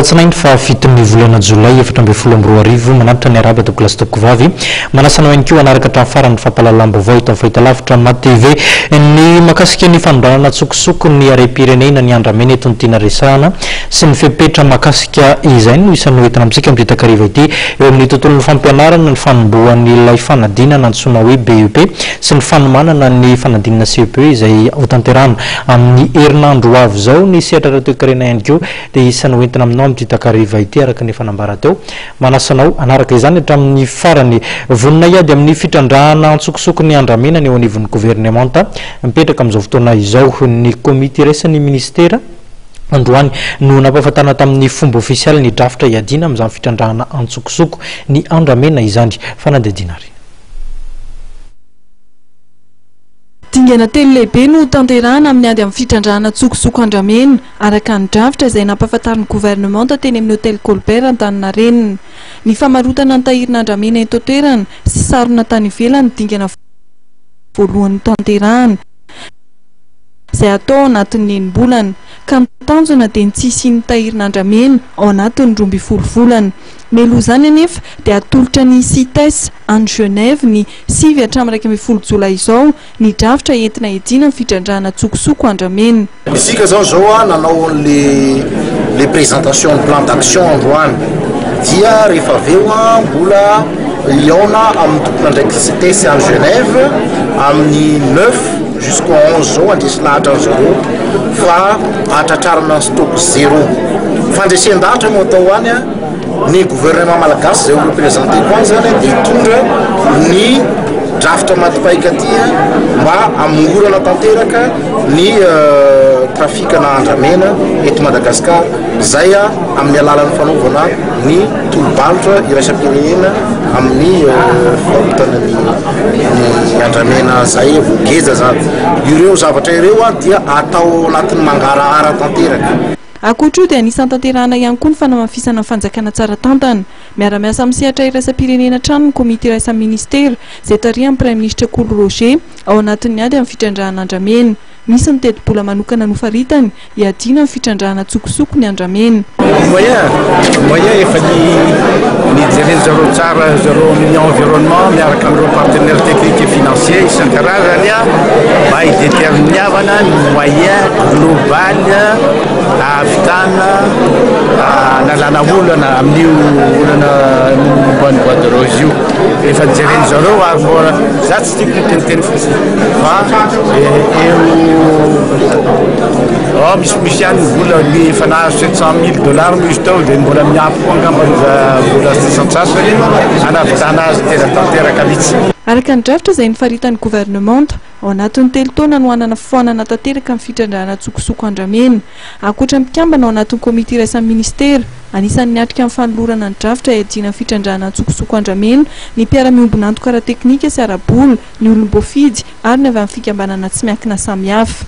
Alatsinainy faha fiton'ny volana jolay 2014, manatitra ny arahaba tompokolahy sy tompokovavy. Manasa anao ihany koa hanaraka hatramin'ny farany ny fampahalalam-baovao eto amin'ny fahitalavitra MATV. Ny mahakasika ny fanondranana an-tsokosoko ny harem-pirenena ny andramena eto no tiana resahana sy ny fepetra mahakasika izay no isan'ny hoentina amintsika amin'ity takariva ity. Eo amin'ny tontolon'ny fampianarana ny fanombohan'ilay fanadinana antsoina hoe BEP sy ny fanomanana ny fanadinana CEPE izay hotanterahana amin'ny herinandro ho avy izao. Ny sehatra ara-toekarena ihany koa dia isan'ny hoentina aminao amin'ity takariva ity araka ny efa nambara teo. Manasa anao hanaraka izany hatramin'ny farany. Vonona hiady amin'ny fitrandrahana antsokosoko ny andramena ny eo anivon'ny governemanta. Mipetraka amin'izao fotoana izao ny komity iraisan'ny minisitera. Androany no nampahafantarina tamin'ny fomba ofisialy ny drafitra hiadiana amin'izany fitrandrahana antsokosoko ny andramena izany. Fanadihadiana ary. Dingana telo lehibe no hotanterahana amin'ny ady amin'ny fitrandrahana antsokosoko andramena, araka ny drafitra izay nampahafantarin'ny governemanta teny amin'ny Hotel Colbert Antaninarenina. Ny famarotana ny tahirin'andramena eto an-toerana sy sarona tany ivelany no dingana voalohany hotanterahana, izay hatao ao anatin'ny enim-bolana, ka ny tanjona dia ny tsy hisian'ny tahirin'andramena ao anatin'ny 12 volana. Mialoha izany anefa dia hatolotra ny Cites any Genève ny 9 hatramin'ny 11 jolay izao ny drafitra entina hiadiana amin'ny fitrandrahana an-tsokosoko andramena. Isika zao zao a nanao an'le le présentation ny plan d'action androany dia rehefa avy eo a mbola hihaona amin'ny tompon'andraikitry Cites any Genève amin'ny neuf jusqu'au onze zao handresy lahatra an-dry zareo fa hahatratrarana ny stock zéro. Fandresen-dahatra no atao any a. Ny gouvernement malagasy izay ho representer-ko any zany dia hitondra ny drafitra maty paika aty mba hamongorana tanteraka ny trafikana andramena eto Madagascar izay amin'ny alalan'ny fanaovana ny tolo-barotra iraisam-pirenena amin'ny fivarotana ny ny andramena izay voageja zany. Ireo zavatra ireo dia atao ao anatin'ny mangarahara tanteraka. Ankoatra io dia anisan'ny tanterahana ihany koa ny fanamafisana ny fanjakana tsara tantana. Miara-miasa amin'ny sehatra iraisam-pirenena hatrany ny komity iraisan'ny minisitera, izay tarihan'ny Praiminisitra Kolo Roger, ao anatin'ny ady amin'ny fitrandrahana andramena. Misy ny tetibola manokana nofaritany, hiadiana amin'ny fitrandrahana an-tsokosoko ny andramena. Moyen, moyen efa ny nijeren zareo tsara zareo amin'ny environnement miaraka amin'ireo partenaires techniques et financiers isan-karazany mba hi-determiniavana ny moyen global ahavitana analana olana amin'io olana momba ny bois de rose io. Efa nijeren zareo ary mbola za tsy tiako miteniteny fotsiny fa eo Oh, misy misy ihany ny vola ny efa nahazo 700 mille dollars moa izy tao dia mbola miampy koa angamba ny vola sasantsasany hanavitana azy tena tanteraka mihitsy. Araka ny drafitra izay nofaritan'ny governemanta, ao anatin'ny telo taona no hanana foanana tanteraka ny fitrandrahana an-tsokosoko andramena. Ankoatra ny mpikambana ao anatin'ny komity iraisan'ny minisitera, anisan'ny niatrika ny fanolorana ny drafitra hiadiana ny fitrandrahana an-tsokosoko andramena ny mpiara-miombon'antoka ara-teknika sy ara-bola, ny olom-boafidy ary ny avy amin'ny fikambanana tsy miankina samihafa.